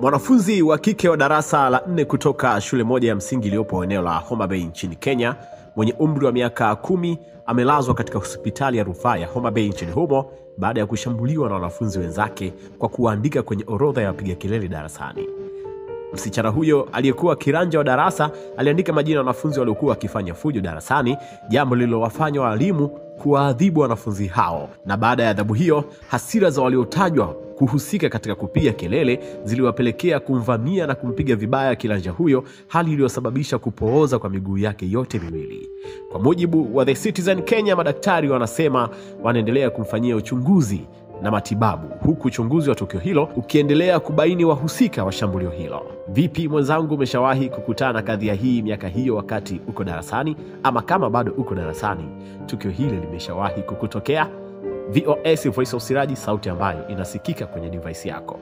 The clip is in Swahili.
Mwanafunzi wa kike wa darasa la 4 kutoka shule moja ya msingi iliyopo eneo la Homa Bay nchini Kenya, mwenye umri wa miaka 10, amelazwa katika hospitali ya rufaa ya Homa Bay nchini humo baada ya kushambuliwa na wanafunzi wenzake kwa kuandika kwenye orodha ya wapiga kelele darasani. Msichana huyo aliyekuwa kiranja wa darasa aliandika majina ya wanafunzi waliokuwa wakifanya fujo darasani, jambo lililowafanya walimu kuwaadhibu wanafunzi hao. Na baada ya adhabu hiyo, hasira za waliotajwa kuhusika katika kupiga kelele ziliwapelekea kumvamia na kumpiga vibaya kiranja huyo, hali iliyosababisha kupooza kwa miguu yake yote miwili. Kwa mujibu wa The Citizen Kenya, madaktari wanasema wanaendelea kumfanyia uchunguzi na matibabu, huku uchunguzi wa tukio hilo ukiendelea kubaini wahusika wa shambulio hilo. Vipi mwenzangu, umeshawahi kukutana na kadhia hii miaka hiyo wakati uko darasani? Ama kama bado uko darasani, tukio hili limeshawahi kukutokea? VOS, Voice of Siraji, sauti ambayo inasikika kwenye device yako.